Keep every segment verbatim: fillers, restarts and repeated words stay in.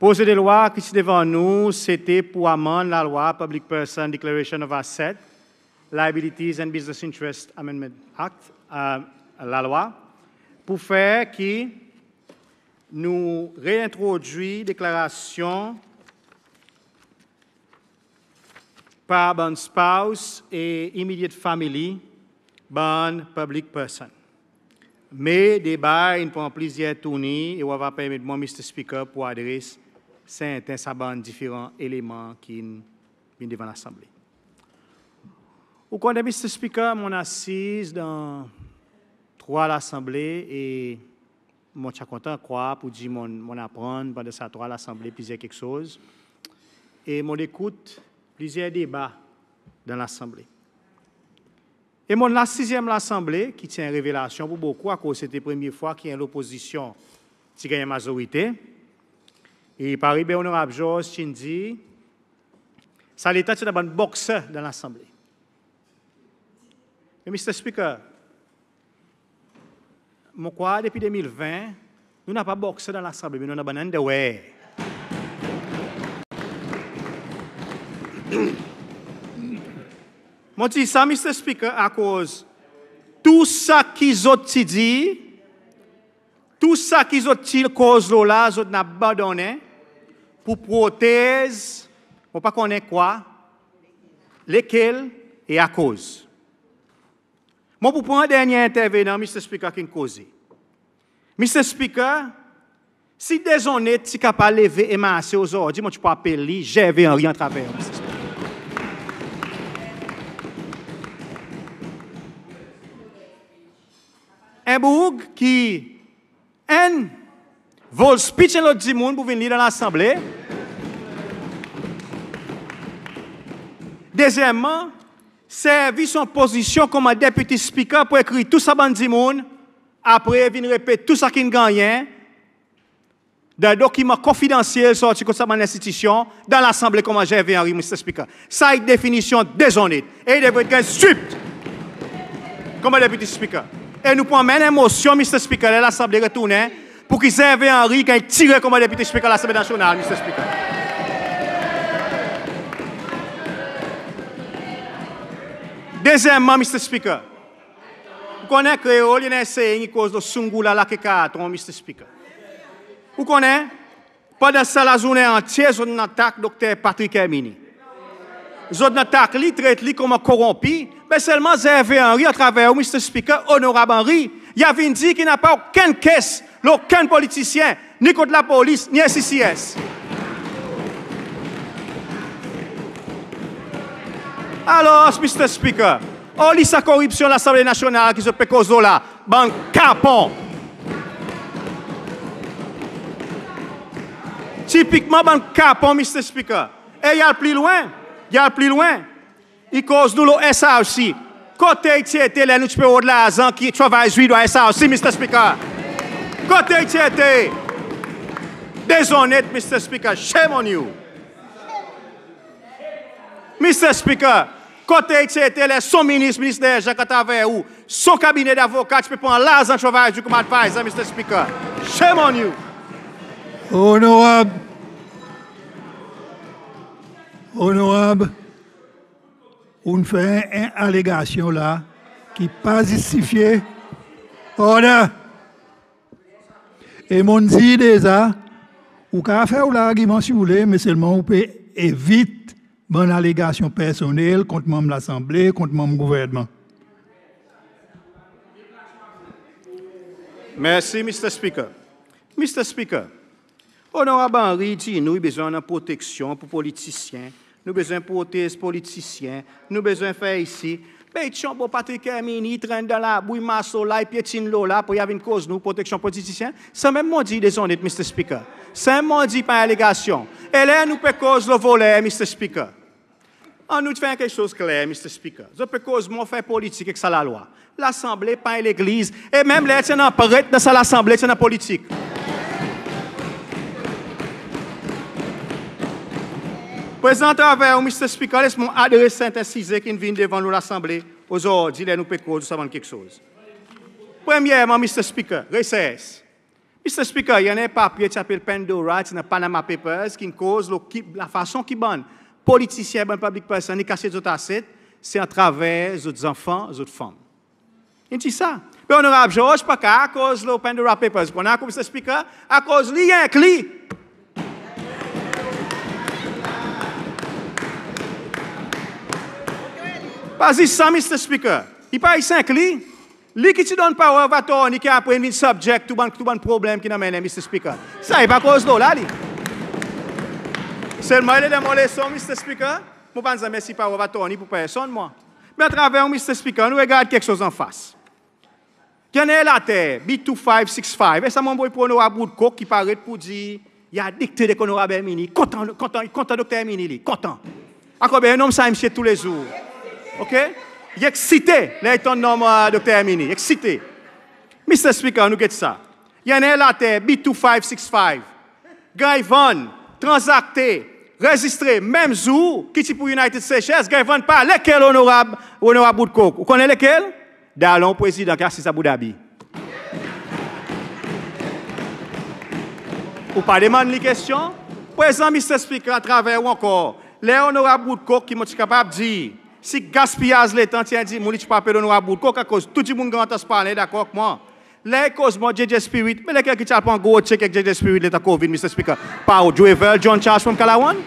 Prozedlwa ki ti devan nou sete pou amann Lalwa Public Person Declaration of Asset, Liabilities and Business Interest Amendment Act, Lalwa, pou fer ki nou re entrodwir deklarasyon par bann spouse e immediate family bann public person. Me deba in pran plizyer tourni e ou ava permet mwan Mr Speaker pou adres serten sa bann diferan eleman ki'n vin devan Lasanble. Ou konnen Mr Speaker, mon'n asiz dan trwa Lasanble e mon ti a kontan krwar poudir mon'n aprann pandan sa trwa Lasanble plizyer keksoz. E mon'n ekout plizyer deba dan Lasanble. E mon'n la sizyenm Lasanble ki ti en revelasyon pou bokou akoz sete premye fwa ki en lopozisyon ti ganny en mazorite. E parey Onorab Georges ti'n dir, sa letan ti annan bann bokser dan Lasanble. Me Mr Speaker, mon krwar depi de mil ven nou napa bokser dan Lasanble, me nou annan bann underwear. Mon dir sa Mr Speaker akoz tou sa ki zot ti dir, tou sa ki zot ti koz lo la zot in abandonnen pou protez mon pa konnen kwa, lekel e akoz. Mon pou pran dernyen entervenan Mr Speaker ki'n koze. Mr Speaker, si Dezonnet ti kapab leve e marse ozordi mon ti pou apel li Gervais Henrie atraver ou Mr Speaker. En boug ki enn vol speech en lot dimoun pou vin lir dan Lasanble. Dezyenmman, servi son pozisyon koman Deputy Speaker pou ekrir tou sa bann dimoun, apre vin repet tou sa ki'n gannyen dan dokiman konfidansyel sorti kot sa bann lenstitisyon dan Lasanble koman Gervais Henrie Mr Speaker. Sa i definisyon Dezonnet e i devret ganny stripped koman Deputy Speaker. E nou pou anmenn en Mosyon Mr Speaker ler Lasanble retournen pou ki Gervais Henrie i ganny tire koman Deputy Speaker Lasanble Nasyonal Mr Speaker. Dezyenmman Mr Speaker, ou konnen Kreol i annan en saying i koz lo soungoula lake kartron Mr Speaker. Ou konnen pandan sa lazournen antye zot in atak Dokter Patrick Herminie. Zot in atak li, tret li koman koronpi, me selman Gervais Henrie atraver ou Mr Speaker, Onorab Henrie i a vin dir ki napa okenn case lo okenn politisyen ni kot lapolis ni ACCS. Alors Mr Speaker, oli sa koripsyon Lasanble Nasyonal ki zot pe koz lo la? Bann kapon! Tipikman bann kapon Mr Speaker. E i al pli lwen, i al pli lwen. I koz nou lo SRC. Kote i ti ete ler nou ti pe rod larzan ki Travail Zwi i dwa SRC Mr Speaker? Kote i ti ete? Dezonnet Mr Speaker, shame on you! Mr Speaker, kote i ti ete ler son Minis, Minis Derejean atraver ou, son kabine davoka ti pe pran larzan Travail Zwi koman adviser Mr Speaker? Shame on you! Onorab! Onorab! Ou'n fer en alegasyon la ki pa zistifye. Order! E mon'n dir deza, ou kapab fer ou largiman si ou le, me selman ou pe evit bann alegasyon personnel kont Manm Lasanble, kont Manm Gouvernman. Mersi Mr Speaker. Mr Speaker, Onorab Henrie i dir nou i bezwen annan proteksyon pou politisyen, nou bezwen protez politisyen, nou bezwen fer isi. Be i tyonbo Patrick Herminie, i trenn dan labou, i mars lo la, i pyetinn lo la, apre i a vin koz nou proteksyon politisyen? Sanmenm mon dir Dezonnet Mr Speaker. Sanmenm mon dir par alegasyon. E ler nou pe koz lo voler Mr Speaker, annou fer en keksoz kler Mr Speaker. Zot pe koz mon fer politik ek sa Lalwa. Lasanble pa en legliz. E menm ler ti annan pret dan sa Lasanble ti annan politik. Prezan atraver ou Mr Speaker les mon adres serten size ki'n vin devan nou Lasanble ozordi ler nou pe koz lo sa bann keksoz. Premyerman Mr Speaker, resers. Mr Speaker, i annan en papye ti apel Pandora, ti dan Panama Papers, ki'n koz lo ki, lafason ki bann politisyen, bann public person i kasyet zot asset, se atraver zot zanfan, zot fanm. In dir sa. Be Onorab Georges pa kapab koz lo Pandora Papers, ou konnen akoz, Mr Speaker? Akoz li i enkli. Pa zis sa, Mr Speaker, i pa zis enkli. Li ki ti donn power of attorney ki apre in vin subject tou bann, tou bann problenm ki'n anmennen, Mr Speaker. Sa i pa koz lo la li. Selman i le dan mon leson, Mr Speaker, mon pa'n zanmen sir power of attorney pour personn mwan. Me atraver ou, Mr Speaker, annou regard keksoz anfas. I annan en later, B two five six five, e sa mon anvoy pour Onorab Woodcock ki paret pour dir i adikted ek Onorab Herminie, kontan, kontan, kontan Dokter Herminie li, kontan. Akoz be en nonm sa i msye toulezour. OK? I eksite ler i tann nonm Dokter Herminie, eksite. Mr Speaker, annou get sa. I annan en later, B two five six five, ganny vann, tranzakte, rezistre menm zour ki ti pour United Seychelles, ganny vann par lekel, Onorab, Onorab Woodcock? Ou konnen lekel? Dalon Prezidan ki asiz Abu Dhabi. Ou pa demann li kestyon? Prezan, Mr Speaker, atraver ou ankor, ler Onorab Woodcock, ki mon ti kapab dir, si gaspiyaz letan ti en dimoun, i ti pou apel Onorab Woodcock, akoz tou dimoun Grand Anse Praslin i dakor ek mwan. Ler i koz mwan JJ Spirit, me lekel ki ti al pran gro chek ek JJ Spirit letan COVID, Mr Speaker? Pa ou, Dwevel John Charles from Kalawan?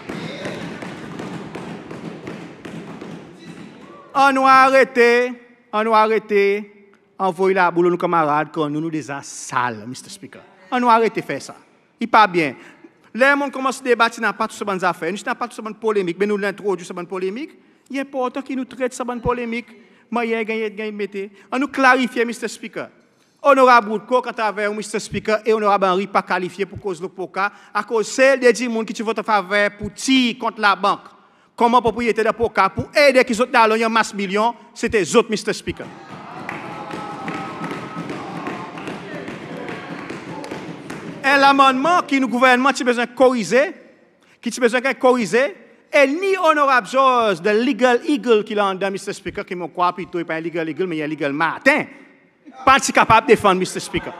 Annou arete, annou arete anvoy labou lo nou kanmarad, kan nou, nou deza sal, Mr Speaker. Annou arete fer sa. I pa byen. Ler mon'n konmans deba, ti napa tou sa bann zafer. Nou ti napa tou sa bann polemik, be nou lentrodwir sa bann polemik. I enportan ki nou tret sa bann polemik mannyer i ganny, ganny mete. Annou klarifye, Mr Speaker. Onorab Woodcock, atraver ou, Mr Speaker, e Onorab Henrie pa kalifye pour koz lo POCA, akoz sel de dimoun ki ti vot an faver pour tir kont labank, konman propriyete dan POCA, pour ede ki zot dalon i anmas milyon, sete zot, Mr Speaker. En lamannman ki nou gouvernman ti bezwen korize, ki ti bezwen ganny korize, e ni Onorab Georges, the legal eagle ki la anndan, Mr Speaker, ki mon krwar plito i pa en legal eagle, me i en legal marten, pa ti kapab defann, Mr Speaker.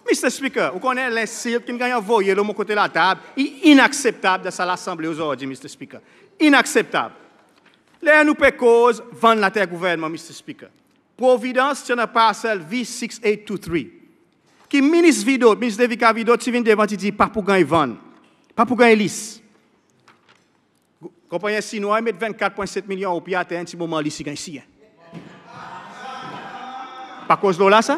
Mr Speaker, ou konnen lensilt ki'n ganny anvoye lo mon kote latab, i inakseptab dan sa Lasanble ozordi, Mr Speaker. Inakseptab. Ler nou pe koz vann later gouvernman, Mr Speaker, Providence ti annan parsel V six eight two three, ki Minis Vidot, Minis Devika Vidot ti vin devan, ti dir pa pou ganny vann, pa pou ganny lease. Konpannyen Sinwan i met vennkat pwen set milyon roupi ater, en pti moman lease i ganny sinyen. Pa koz lo la sa?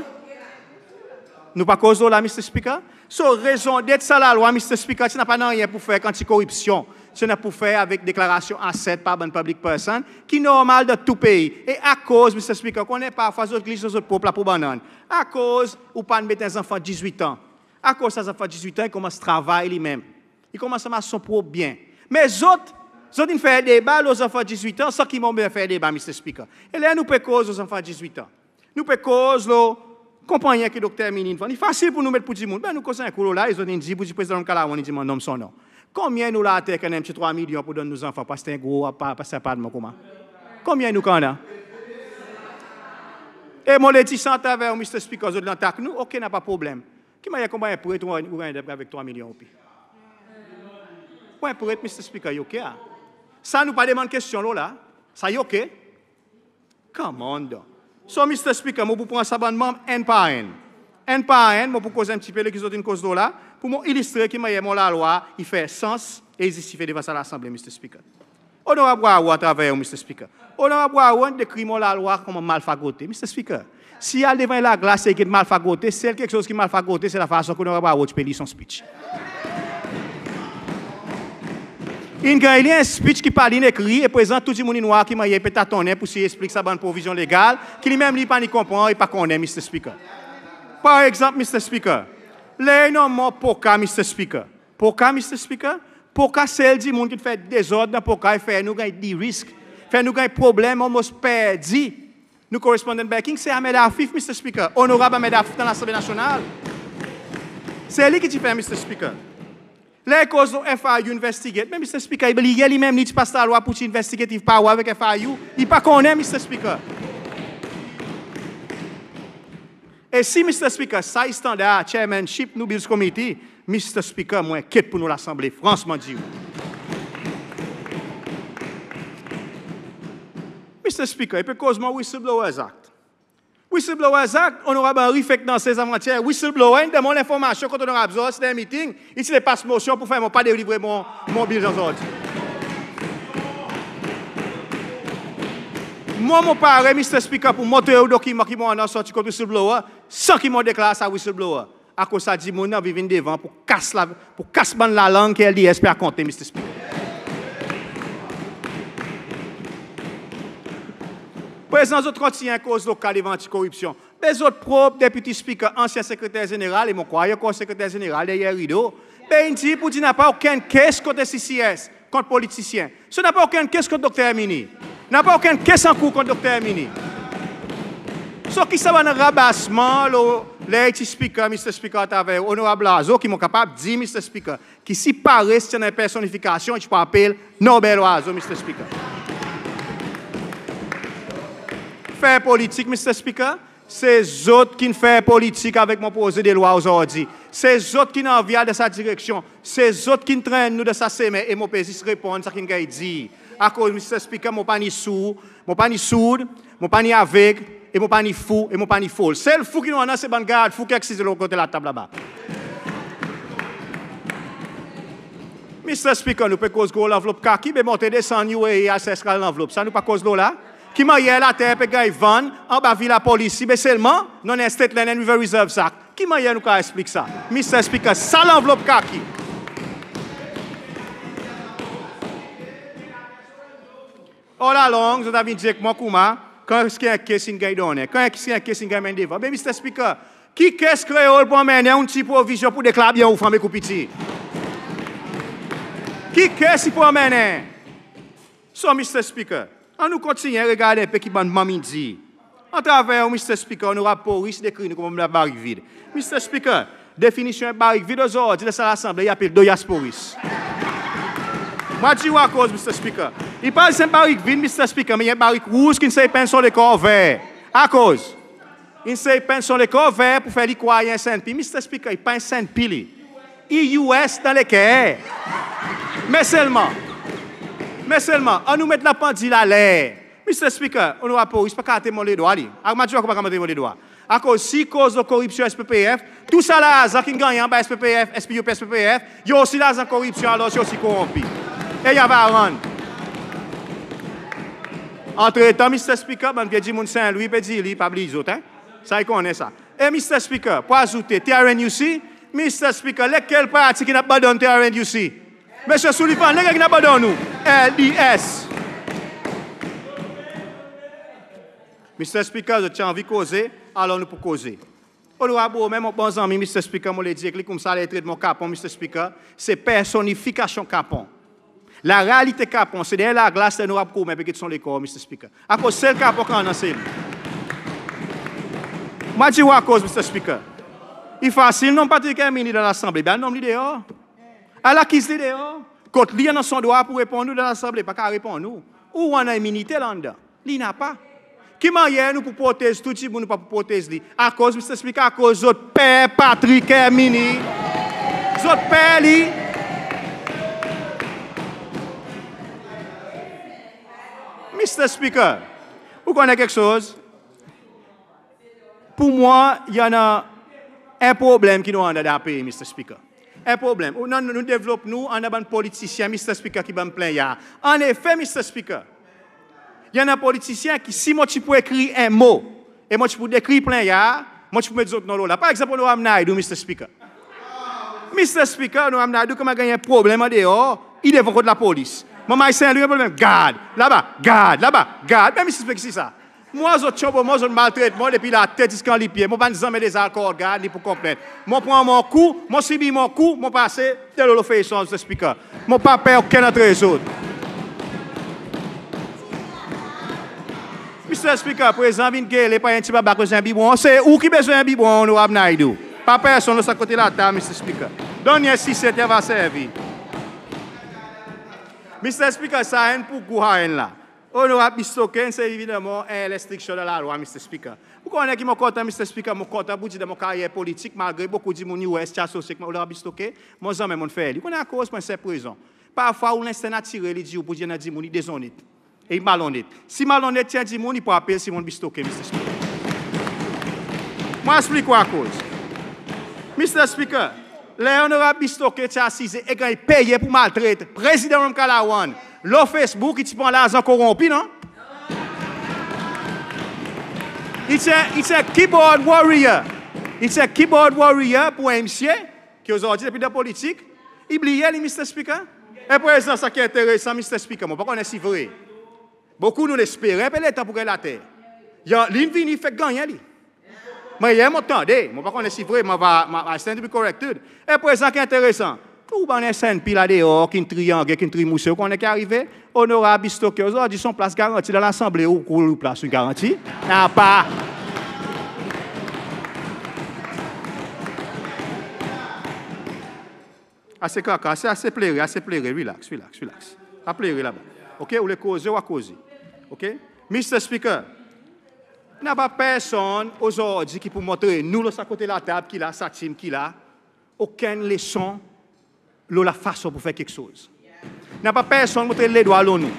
Nou pa koz lo la, Mr Speaker? So, rezondet sa Lalwa, Mr Speaker, ti napa nanryen pour fer ek anti-koripsyon. Ti annan pour fer avek deklarasyon asset par bann public person, ki normal dan tou pei. E akoz, Mr Speaker, ou konnen parfwa zot glis lo zot prop lapobannann. Akoz ou pa'n met en zanfan dizwit an? Akoz sa zanfan dizwit an i konmans travay li menm. I konmans anmas son prop byen. Me zot, zot in fer deba lo zanfan dizwit an, san ki mon bezwen fer deba, Mr Speaker. E ler nou pe koz lo zanfan dizwit an, nou pe koz lo konpannyen ki Dokter Herminie in vann. I fasil pour nou met pour dimoun. Be nou koz en kou lo la, e zot in dir pour dir Prezidan Ramkalawan in dir mon nonm son non. Konbyen nou la ater ki annan en pti trwa milyon pour donn nou zanfan, pou aste en gro apa, pou aste apartman konman? Konbyen nou ki annan? E mon le dir sa atraver ou, Mr Speaker, zot le atak nou, OK, napa problenm. Ki mannyer konman en pret ou, ou ganny avek trwa milyon roupi? Ou en pret, Mr Speaker, i OK a? Sa nou pa demann kestyon lo la. Sa i OK? Come on, don. So, Mr Speaker, mon pou pran sa bann manm enn par enn. Enn par enn, mon pou koz en pti pe lo ki zot in koz lo la, pour mon ilistre ki mannyer mon Lalwa i fer sans e i zistifye devan sa Lasanble, Mr Speaker. Onorab Hoareau, atraver ou, Mr Speaker. Onorab Hoareau in dekrir mon Lalwa konman malfagote. Mr Speaker, si i al devan en laglas e i get malfagote, sel keksoz ki malfagote, se lafason ki Onorab Hoareau ti pe lir son speech. In ganny lir en speech ki pa li in ekrir, e prezan tou dimoun in war ki mannyer i pe tatonnen pour sey eksplik sa bann provizyon legal, ki li menm li i pa ni konpran, i pa konnen, Mr Speaker. Par egzanp, Mr Speaker, ler i nonm mwan POCA, Mr Speaker. POCA, Mr Speaker, POCA, sel dimoun ki'n fer dezord dan POCA, i fer nou ganny de-risk, fer nou ganny problenm, almost perdi nou correspondent banking, se Ahmed Afif, Mr Speaker, Onorab Ahmed Afif dan Lasanble Nasyonal. Se li ki ti fer, Mr Speaker. Ler i koz lo FIU investigate, me Mr Speaker, i bliye li menm li ti pas lalwa pour ti investigative power avek FIU. I pa konnen, Mr Speaker. E si Mr Speaker, sa i standar chairmanship nou Bills Committee, Mr Speaker, mon enkyet pour nou Lasanble, fransman dir ou. Mr Speaker, i pe koz mwan Whistleblowers Act. Whistleblowers Act, Onorab Henrie fek danse zavanter, whistleblower in demann lenformasyon kot Onorab Georges dan en meeting, i ti le pas mosyon pour fer mwan pa delivre mon, mon Bill ozordi. Mwan mon pare Mr Speaker pour montre ou dokiman ki mon annan sorti kot whistleblower, san ki mon deklar sa whistleblower. Akoz sa dimoun anvi vin devan pour kas la, pour kas bann lalang ki LDS pe rakonte Mr Speaker. Prezan zot kontinyen koz lo ka devan anti-koripsyon. Be zot prop Deputy Speaker, ansyen Sekreter Zeneral, e mon krwar i ankor Sekreter Zeneral deryer rido, be in dir pour dir napa okenn kes kont CCS, kont politisyen. So napa okenn kes kont Dokter Herminie. Napa okenn kes an kour kont Dokter Herminie. So ki sa bann rabasman lo ler i ti Speaker, Mr Speaker, atraver Onorab Loizeau, ki mon kapab dir Mr Speaker, ki si Paris ti annan en personifikasyon, i ti pou apel Norbert Loizeau, Mr Speaker. Fer politik, Mr Speaker, se zot ki'n fer politik avek mon Prozedlwa ozordi. Se zot ki'n anvi al dan sa direksyon. Se zot ki'n trenn nou dan sa semen e mon pe zis reponn sa ki'n ganny dir. Akoz Mr Speaker, mon pa ni sour, mon pa ni sourd, mon pa ni aveg, e mon pa ni fou, e mon pa ni fol. Sel fou ki nou annan se bann gard fou ki asize lot kote latab laba. Mr Speaker, nou pe koz gro lanvlop kaki, be monte desann UAE al sers kal lanvlop. Sa nou pa koz lo la? Ki mannyer later pe ganny vann anba Villa Palissy, be selman nou annan en State Land and River Reserves Act. Ki mannyer nou kapab eksplik sa? Mr Speaker, sa lanvlop kaki. All along zot a vin dir ek mwan koumsa, kan eski en kes in ganny donnen, kan eski en kes in ganny menn devan. Be Mr Speaker, ki kes Kreol pou anmennen, ou ti provizyon pour deklar byen ou fanm ek ou piti? Ki kes i pou anmennen? So Mr Speaker, annou kontinyen regard en pe ki bann manm in dir. Atraver ou Mr Speaker, Onorab Pauris dekrir nou konman bann barik vid. Mr Speaker, definisyon en barik vid ozordi dan sa Lasanble i apel Doyas Pauris. Mon a dir ou akoz Mr Speaker. I pa zis en barik vid Mr Speaker, me i en barik rouz ki'n sey penn son lekor ver. Akoz? In sey penn son lekor ver pour fer li krwar i en senpi. Mr Speaker, i pa en senpi li. I US dan leker. Me selman, me selman, annou met lapandil aler. Mr Speaker, Onorab Pauris pa kapab tenir mon ledwa li. Mon a dir ou akoz i pa kapab tenir mon ledwa. Akoz si i koz lo koripsyon SPPF, tou sa larzan ki'n gannyen anba SPPF, SPUP, SPPF, i osi larzan koripsyon, alors i osi koronpi. E i ava rann. Antretan Mr Speaker, bann vye dimoun St Louis pe dir li pa bliy zot, en? Sa i konnen sa. E Mr Speaker, pour azoute, TRNUC, Mr Speaker, lekel parti ki'n abandonn TRNUC? Msye Sullivan, lekel ki'n abandonn ou? LDS. Mr Speaker, zot ti anvi koze, alors nou pou koze. Onorab Romain, mon bon zanmi Mr Speaker, mon le dir ek li koumsa ler i tret mwan kapon Mr Speaker, se personifikasyon kapon. Larealite kapon se deryer laglas ler Onorab Romain pe get son lekor Mr Speaker. Akoz sel kapon ki annan se li. Mon a dir ou akoz Mr Speaker. I fasil nonm Patrick Herminie dan Lasanble, be al nonm li deor. Al akiz li deor. Kot li i annan son drwa pour reponn ou dan Lasanble, pa kapab reponn ou. Ou annan iminite la anndan. Li napa. Ki mannyer nou pou protez tou dimoun, nou pa pou protez li? Akoz Mr Speaker, akoz zot per Patrick Herminie. Zot per li. Mr Speaker, ou konnen keksoz? Pour mwan i annan en problenm ki nou annan dan pei Mr Speaker. En problenm. Ou annan, nou devlop nou annan bann politisyen Mr Speaker ki bann plennyar. Annefe Mr Speaker, i annan politisyen ki si mon ti pou ekrir en mo e mon ti pou dekrir plennyar, mon ti pou met zot non lo la. Par egzanp Onorab Naidu Mr Speaker. Mr Speaker, Onorab Naidu, kan mon ganny en problenm an deor, i devan kot lapolis. Mon al St Louis, en problenm, gard laba, gard laba, gard. Be Mr Speaker, si sa. Mwan zot tyonbo mwan, zot maltret mwan depi latet ziska lipye. Mon pa'n zanmen deza al kord gard ni pour konplent. Mon pran mon kou, mon sibi mon kou, mon pase delo lo feyson Mr Speaker. Mon pa per okenn antre zot. Mr Speaker, prezan vin gele par en ti baba ki bezwen bibwon. Se ou ki bezwen bibwon Onorab Naidu. Pa personn lo sa kote latab Mr Speaker. Donn li en siset i ava servi. Mr Speaker, sa enn pour gou sa enn la. Onorab Bistoquet, se evidaman en restriksyon dan Lalwa, Mr Speaker. Ou konnen ki mon kontan, Mr Speaker, mon kontan pour dir dan mon karyer politik, malgre bokou dimoun US ti asosye ek Onorab Bistoquet, mon zanmen mon'n fer li. Ou konnen akoz? Pour en senp rezon. Parfwa ou lensten natirel i dir ou pour dir annan dimoun i dezonnet e i malonnet. Si malonnet ti en dimoun, i pou apel Simon Bistoquet, Mr Speaker. Mon eksplik ou akoz. Mr Speaker, ler Onorab Bistoquet ti asize e ganny peye pour maltret Prezidan Ramkalawan lo Facebook, i ti pran larzan koronpi, non? I ti en, i ti en keyboard warrior. I ti en keyboard warrior pour en msye ki ozordi nepli dan politik. I bliye li, Mr Speaker. E prezan, sa ki enteresan, Mr Speaker, mon pa konnen si vre. Bokou nou'n espere en pe letan pour ganny later. Li in vini, fek gannyen li. Mwan, yer mon tande, mon pa konnen si vre, mon ava, I stand to be corrected. E prezan, ki enteresan, tou bann SNP la deor ki'n triyangle, ki'n trimouse, ou konnen ki arive? Onorab Bistoquet ozordi son plas garanti dan Lasanble, ou, ou plas in garanti? Napa. Ase kaka, ase, ase plere, ase plere, relax, relax, relax. Pa plere laba. OK, ou le koze, ou a koze. OK? Mr Speaker, napa personn ozordi ki pou montre nou lo sa kote latab ki la, sa tim ki la, okenn leson lo lafason pour fer keksoz. Napa personn montre ledwa lo nou.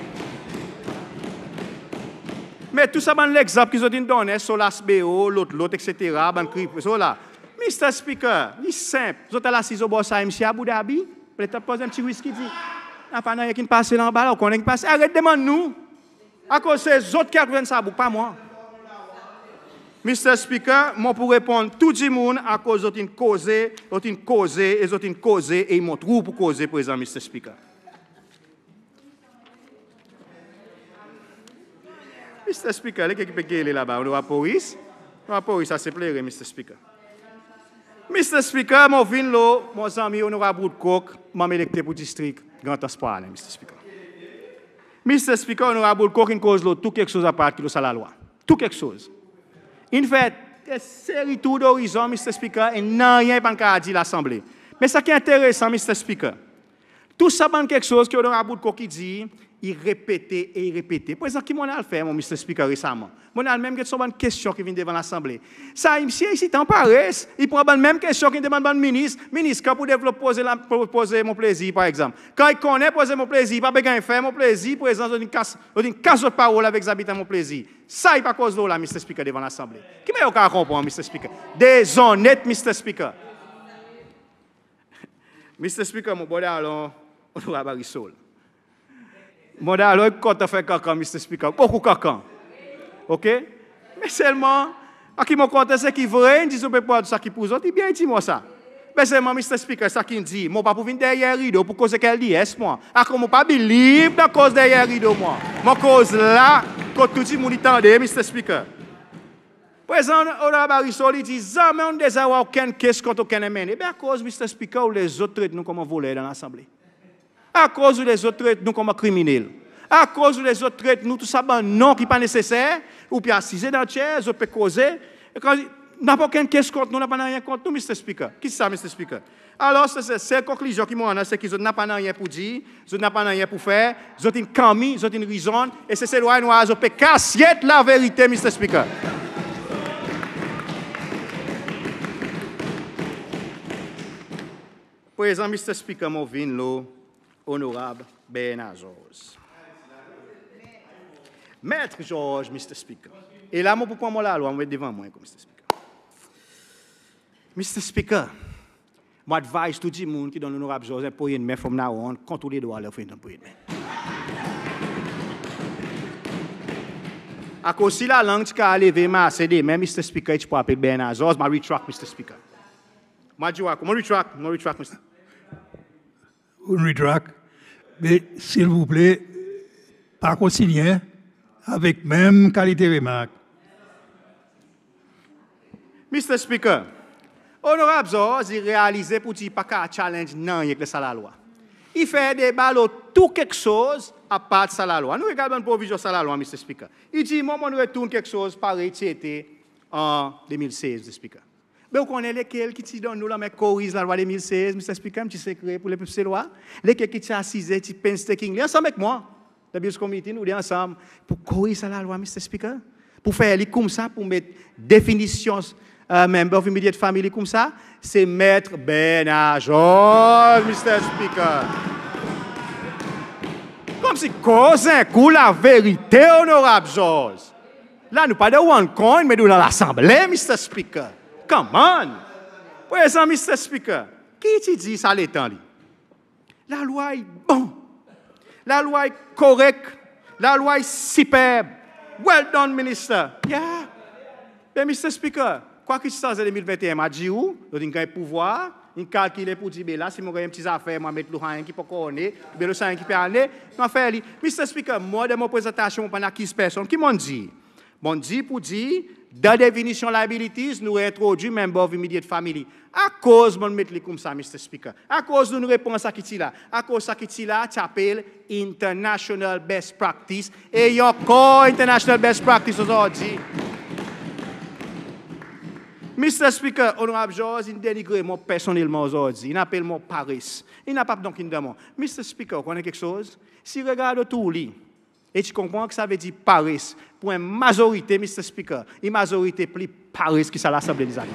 Me tou sa bann legzanp ki zot in donnen, Solas BO, lot, lot, etsetera, bann kripto la. Mr Speaker, i senp. Zot al asiz obor sa msye Abu Dhabi, petet poz en pti wiski, dir, napa nanryen ki'n pase la anba la, ou konnen ki'n pase, aret demann nou. Akoz se zot ki al gouvenn sa boug, pa mwan. Mr Speaker, mon pou reponn tou dimoun akoz zot in koze, zot in koze e zot in koze e i montre ou pour koze prezan, Mr Speaker. Mr Speaker, lekel ki pe gele laba? Onorab Pauris? Onorab Pauris ase plere, Mr Speaker. Mr Speaker, mon vin lo mon zanmi Onorab Woodcock, manm elekte pour distrik Grand Anse Praslin, Mr Speaker. Mr Speaker, Onorab Woodcock in koz lo tou keksoz apard ki lo sa Lalwa. Tou keksoz. In fer en seri tour d'horizon, Mr Speaker, e nanryen i pa'n kapab dir Lasanble. Me sa ki enteresan, Mr Speaker, tou sa bann keksoz ki Onorab Woodcock i dir, i repete e i repete. Prezan, ki mon'n al fer mwan, Mr Speaker, resaman? Mon'n al menm get son bann kestyon ki vin devan Lasanble. Sa msye isi i anpares, i pran bann menm kestyon ki'n demann bann minis. Minis, kan pou devlop proze la, pro-, proze Mont Plaisir, par egzanp? Kan i konnen proze Mont Plaisir pa pe ganny fer, Mont Plaisir, prezan zot in kas, zot in kas zot parol avek zabitan Mont Plaisir. Sa i pa koz lo la, Mr Speaker, devan Lasanble. Ki mannyer ou kapab konpran, Mr Speaker? Dezonnet, Mr Speaker. Mr Speaker, mon brother alon, Onorab Arissol. Mon brother alon i kontan fer kankan, Mr Speaker. Bokou kankan. OK? Me selman, sa ki mon kontan se ki vre, in dir zot pe pran sa ki pour zot, i byen, i dir mwan sa. Me selman, Mr Speaker, sa ki'n dir, mon pa pou vin deryer rido pour koz ek LDS mwan. Akoz mon pa believe dan koz deryer rido mwan. Mon koz la, kot tou dimoun i tande, Mr Speaker. Prezan, Onorab Arissol i dir, zanmen ou'n deza war okenn case kont okenn MNA. Be akoz, Mr Speaker, ou lezot tret nou konman voler dan Lasanble? Akoz ou lezot tret nou konman kriminel? Akoz ou lezot tret nou tou sa bann non ki pa neseser, ou pe asize dan chair, zot pe koze, e kan napa okenn case kont nou, napa nanryen kont nou, Mr Speaker. Ki sa, Mr Speaker? Alor, se, se, sel konklizyon ki mon annan, se ki zot napa nanryen pour dir, zot napa nanryen pour fer, zot in kanmi, zot in rizonn, e Seselwa in war zot pe kasyet laverite, Mr Speaker. Prezan, Mr Speaker, mon vin lo Onorab Bernard Georges. Maître Georges, Mr Speaker. E la mon pou pran mon Lalwa, mon met devan mwan, Mr Speaker. Mr Speaker, mon advise tou dimoun ki donn Onorab Georges en ponyen de men from now on, kontrol ou ledwa ler ou fini donn ponyen de men. Akoz si lalang ti kapab leve marse demen, Mr Speaker, i ti pou apel Bernard Georges, mon a retract, Mr Speaker. Mon a dir ou akoz, mon retract, mon retract, Mr Ou'n retract. Me silvouple, pa kontinyen avek menm kalite remark. Mr Speaker, Onorab Georges i realize pour dir i pa kapab challenge nanryen ek sa Lalwa. I fer deba lo tou keksoz apard sa Lalwa. Nou regard bann provizyon sa Lalwa, Mr Speaker. I dir mwan, mon'n retourn keksoz parey ti ete an de mil sez, Mr Speaker. Be ou konnen lekel ki ti donn nou lanmen koriz Lalwa de mil sez, Mr Speaker, en pti sekre pour lepep Seselwa? Lekel ki ti asize, ti painstakingly, ansanm ek mwan, dan Bills Committee, nou de ansanm pour koriz sa Lalwa, Mr Speaker. Pour fer li koumsa, pour met definisyon Member of Immediate Family koumsa, se Met Bernard Georges, Mr Speaker. Konmsi, koz en kou laverite, Onorab Georges. La nou pa dan OneCoin, me nou dan Lasanble, Mr Speaker. Come on! Prezan, Mr Speaker, ki i ti dir sa letan li? Lalwa i bon. Lalwa i korek. Lalwa i siperb. Well done, Minister. Yeah. Be Mr Speaker, kwa ki ti sanze de mil venteen? Mon a dir ou, zot in ganny pouvwar, in kalkile pour dir, be la si mon ganny en pti zafer, mon a met lo sa enn ki pa ankor ne, oubyen lo sa enn ki pe al ne, mon a fer li. Mr Speaker, mwan dan mon prezantasyon mon pa'n akiz personn. Ki mon'n dir? Mon'n dir pour dir, dan definisyon liabilities, nou reentrodwir Member of Immediate Family. Akoz mon'n met li koumsa, Mr Speaker? Akoz nou'n repran sa ki ti la? Akoz sa ki ti la ti apel International Best Practice, e i ankor International Best Practice ozordi. Mr Speaker, Onorab Georges in denigre mwan personnelman ozordi, in apel mwan pares. I napa donk in dan mwan. Mr Speaker, ou konnen keksoz? Si i regard otour li, e ti konpran ki savedir pares pour en mazorite, Mr Speaker, i mazorite pli pares ki sa Lasanble deza.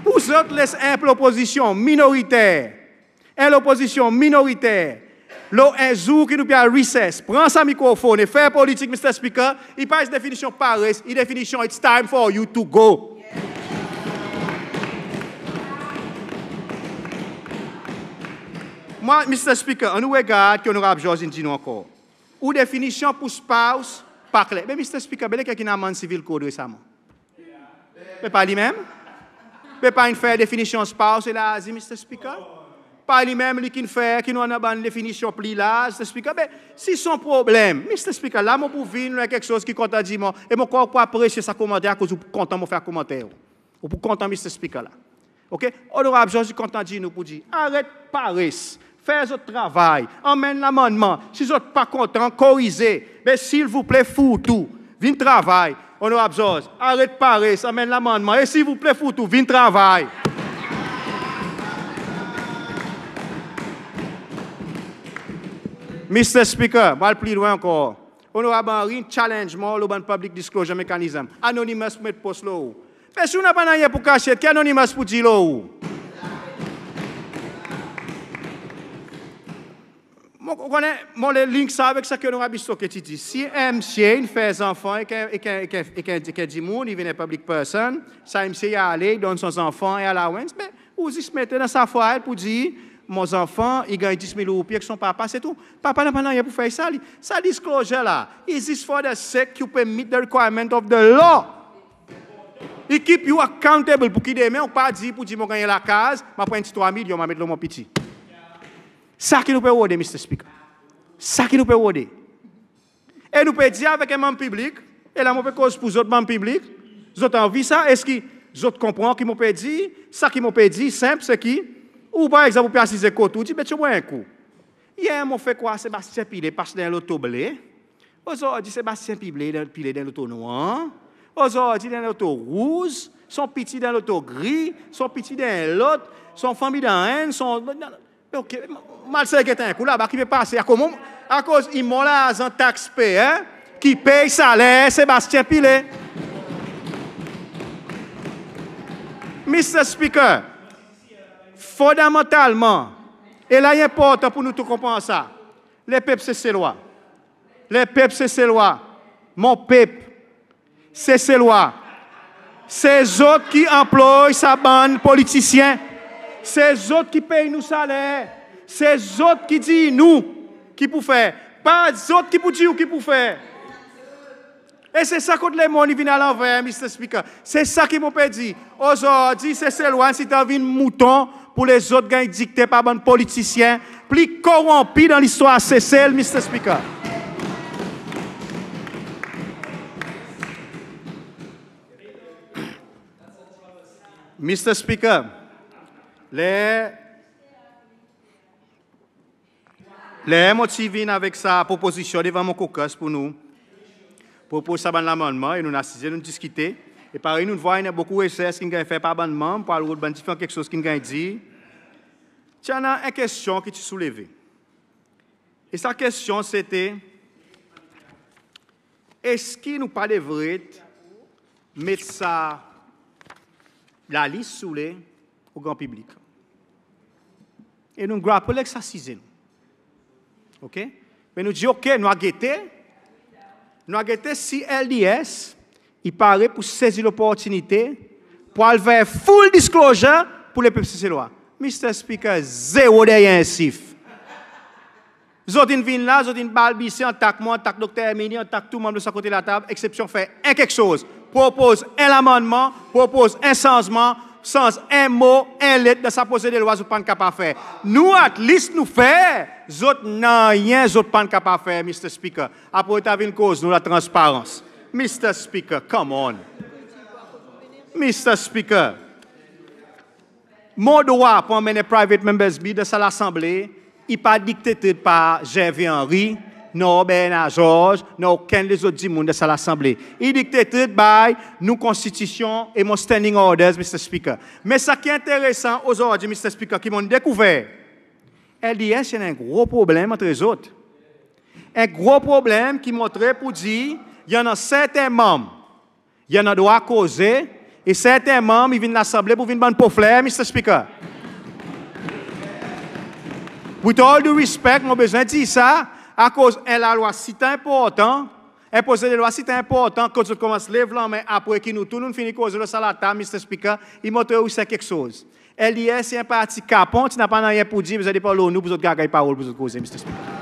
Pour zot les en lopozisyon minoriter, en lopozisyon minoriter, lo en zour ki nou pe al recess, pran sa mikrofonn e fer politik, Mr Speaker, i pa zis definisyon pares, i definisyon it's time for you to go. Mwan, Mr Speaker, annou regard ki Onorab Georges in dir nou ankor. Ou definisyon pour spouse pa kler. Be Mr Speaker, be lekel ki'n amann Civil Code resaman? Be pa li menm? Be pa in fer definisyon spouse elarzi, Mr Speaker? Pa li menm li ki'n fer ki nou annan bann definisyon pli larz, Mr Speaker? Be si son problenm, Mr Speaker, la mon pou vin lo keksoz ki kontan dir mwan, e mon krwar ou pou apresye sa komanter akoz ou pou kontan mon fer komanter. Ou pou kontan, Mr Speaker, la. OK? Onorab Georges i kontan dir nou pour dir, aret pares, fer zot travay, anmenn lamannman, si zot pa kontan, korize, be silvouple fout ou, vin travay. Onorab Georges, aret pares, anmenn lamannman, e silvouple fout ou, vin travay. Mr Speaker, mon al pli lwen ankor. Onorab Henrie in challenge mwan lo bann public disclosure mechanism. Anonymous pou met pos lo ou. Me si ou napa nanryen pou kasyet, ki Anonymous pou dir lo ou? Mon konnen, mon le link sa avek sa ki Onorab Estoque ti dir. Si en msye in fer zanfan ek en, ek en, ek en, ek en, ek en dimoun, i vin en public person, sa msye i ale, i donn son zanfan en allowance, be ou zis mete dan sa file pour dir, mon zanfan i ganny dis mil roupi ek son papa, se tou. Papa napa nanryen pou fer sa li. Sa disclosure la, i zis for the sake ki ou pe meet the requirement of the law. I keep you accountable pour ki demen ou pa dir pour dir mon ganny en lakaz, mon a pran en pti trwa milyon, mon a met lo mon piti. Sa ki nou pe rode, Mr Speaker. Sa ki nou pe rode. E nou pe dir avek en manm piblik, e la mon pe koz pour zot manm piblik, zot anvi sa, eski zot konpran ki mon pe dir? Sa ki mon pe dir, senp, se ki, ou par egzanp, ou pe asize kot ou, ou dir, be tyonbo en kou. Yer mon fek war Sebastien Pillay pas dan en loto ble, ozordi Sebastien Pillay dan, Pillay dan loto nwanr, ozordi dan loto rouz, son piti dan loto gri, son piti dan en lot, son fanmir dan enn, son, OK, mon al sey get en kou laba ki pe pase, akoz mon, akoz i mon larzan taxpayer ki pey saler Sebastien Pillay. Mr Speaker, fondamantalman, e la i enportan pour nou tou konpran sa, lepep Seselwa, lepep Seselwa, mon pep, Seselwa, se zot ki anploy sa bann politisyen, se zot ki pey nou saler, se zot ki dir nou ki pou fer, pa zot ki pou dir ou ki pou fer. E se sa kot lemonn i vin a lanver, Mr Speaker. Se sa ki mon pe dir. Ozordi Seselwa in sitan vin mouton pour lezot ganny dikte par bann politisyen pli koronpi dan listwar Sesel, Mr Speaker. Mr Speaker, ler, ler mon ti vin avek sa propozisyon devan mon caucus pour nou propoz sa bann lamannman, e nou'n asize, nou'n diskite, e parey nou'n vwar i annan bokou resers ki'n ganny fer par bann manm pour al rod bann diferan keksoz ki'n ganny dir, ti annan en kestyon ki ti souleve. E sa kestyon sete, eski nou pa devret met sa lalis si oule o gran piblik? E nou'n grapple ek sa size nou. Ok? Me nou dir ok, nou a gete, nou a gete si LDS i pare pour sezi loportinite pour al ver full disclosure pour lepep Seselwa. Mr Speaker, zero deryer en sif. Zot in vin la, zot in balbisye, atak mwan, atak Dokter Herminie, atak tou manm lo sa kote latab, eksepsyon fer en keksoz. Propoz en lamannman, propoz en sanzman, sanz en mo, en let dan sa Prozedlwa, zot pa'n kapab fer. Nou at least nou fer, zot nanryen zot pa'n kapab fer, Mr Speaker. Apre ou ta vin koz nou latransparans. Mr Speaker, come on. Mr Speaker, mon drwa pour anmenn en Private Members Bill dan sa Lasanble i pa dictated par Gervais Henrie, nor Bernard Georges, nor okenn lezot dimoun dan sa Lasanble. I dictated by nou Konstitisyon e mon Standing Orders, Mr Speaker. Me sa ki enteresan ozordi, Mr Speaker, ki mon'n dekouver, LDS i annan en gro problenm antre zot. En gro problenm ki montre pour dir i annan serten manm i annan drwa koze, e serten manm i vin Lasanble pour vin bann pofler, Mr Speaker. With all due respect, mon bezwen dir sa, akoz en Lalwa sitan enportan, en Prozedlwa sitan enportan, kot zot konmans lev lanmen apre ki nou tou nou'n fini koze lo sa latab, Mr Speaker, i montre ou sa keksoz. LDS i en parti kapon, ti napa nanryen pour dir, bezwen depan lo nou pour zot ganny parol pour zot koze, Mr Speaker.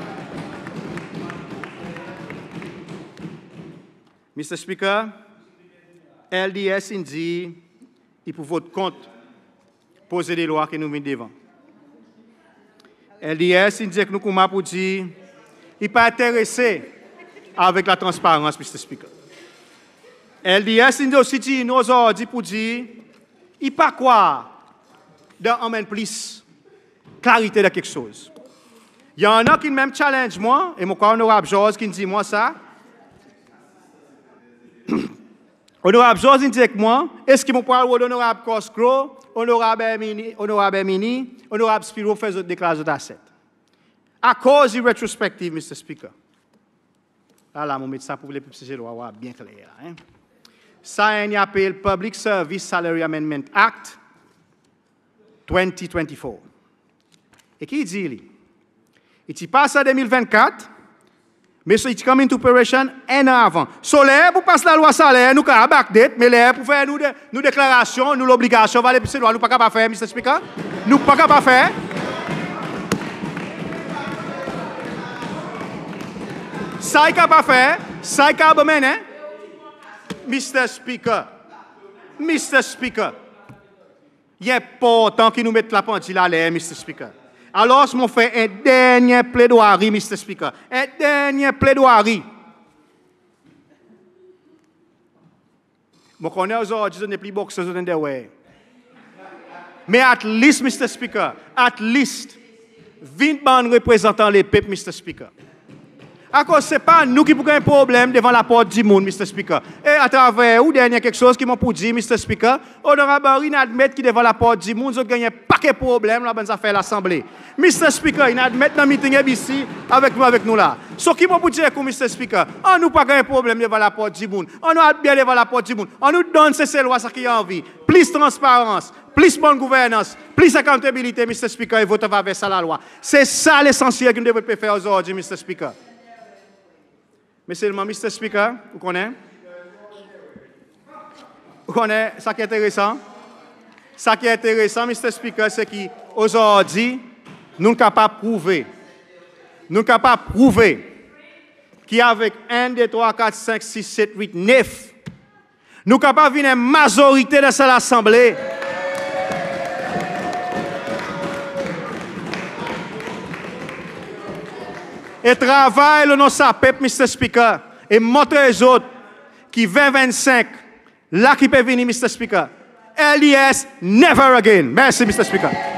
Mr Speaker, LDS in dir i pou vot kont Prozedlwa ki nou vin devan. LDS in dir ek nou koumsa pour dir i pa enterese avek latransparans, Mr Speaker. LDS in osi dir nou ozordi pour dir i pa krwar dan anmenn plis klarite dan keksoz. I annan ki'n menm challenge mwan, e mon krwar Onorab Georges ki'n dir mwan sa. Onorab Georges in dir ek mwan, eski mon pou al rod Onorab Cosgrow, Onorab Herminie, Onorab Herminie, Onorab Spiro, fer zot deklar zot asset? Akoz i retrospective, Mr Speaker. La, la, mon met sa pour lepep Seselwa war byen kler la, en. Sa enn i apel Public Service Salary Amendment Act twenty twenty-four. E ki i dir li? I ti pas an de mil vennkat, me so i ti come into operation en an avan. So ler pou pas Lalwa Saler, nou kapab backdate, me ler pou fer nou de, nou deklarasyon, nou lobligasyon, valab Seselwa, nou pa kapab fer, Mr Speaker. Nou pa kapab fer. Sa i kapab fer, sa i kapab anmennen, Mr Speaker. Mr Speaker, i enportan ki nou met lapandil aler, Mr Speaker. Alors, mon fer en dernyen pledwari, Mr Speaker. En dernyen pledwari. Mon konnen ozordi zot nepli boxer, zot underwear. Me at least, Mr Speaker, at least, vin bann reprezantan lepep, Mr Speaker. Akoz se pa nou ki pou ganny problenm devan laport dimoun, Mr Speaker. E atraver ou, dernyen keksoz ki mon pou dir, Mr Speaker, Onorab Henrie in admet ki devan laport dimoun zot ganny en paket problenm lo bann zafer Lasanble. Mr Speaker, in admet dan meeting ABC avek nou, avek nou la. So ki mon pou dir ek ou, Mr Speaker, annou pa ganny problenm devan laport dimoun. Annou al byen devan laport dimoun. Annou donn Seselwa sa ki i anvi. Plis transparans, plis bonn gouvernans, plis accountability, Mr Speaker, e vot an faver sa Lalwa. Se sa lesansyel ki nou devret pe fer ozordi, Mr Speaker. Me selman, Mr Speaker, ou konnen, ou konnen sa ki enteresan? Sa ki enteresan, Mr Speaker, se ki ozordi nou'n kapab prouve, nou'n kapab prouve ki avek enn, de, trwa, kat, senk, sis, set, wit, nef, nou kapab vin en mazorite dan sa Lasanble. E travay lo non sa pep, Mr Speaker, e montre zot ki ven vennsenk la ki pe vini, Mr Speaker, LDS never again. Mersi, Mr Speaker.